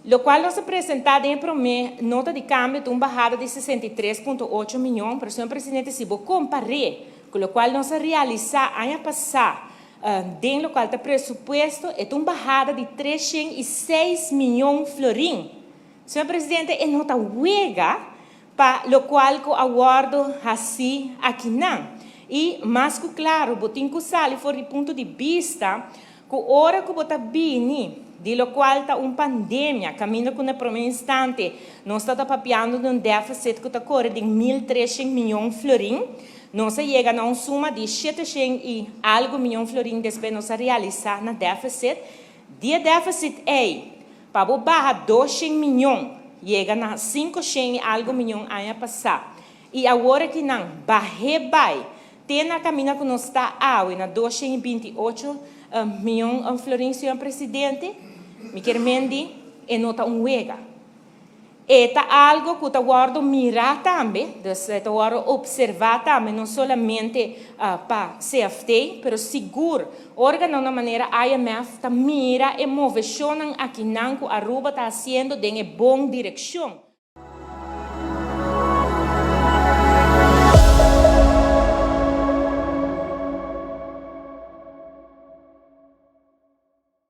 Lokual nos a presentá den e promé nota di kambio ta un bahada di 63,8 mion, pero señor presidente, si bo kompar'é ku lokual nos a realisá aña pasá den lokual ta presupuesto, e ta un bahada di 306 mion florin. Señor presidente, e no ta wega pa lokual ku a wòrdu hasí akinan. I mas ku klaru bo tin ku sali for di punto di bista ku ora ku bo ta bini di lokual ta un pandemia, kaminda ku na promé instante nos ta ta papiando di un deficit ku ta kore den 1300 mion florin, nos a yega na un suma di 700 i algu mion florin despues nos a realisá na deficit. Di e deficit ei, pa bo baha 200 mion, yega na 500 i algu mion aña pasá, i awor akinan bah'é bai te na kaminda ku nos ta awe na 228 mion florin, señor presidente, mi kier men di e no ta un wega. E ta algo ku ta wòrdu mirá tambe, dus e ta wòrdu opservá tambe no solamente pa CFT, pero sigur órganonan manera IMF ta mira e moveshonnan akinan ku Aruba ta hasiendo den e bon direkshon.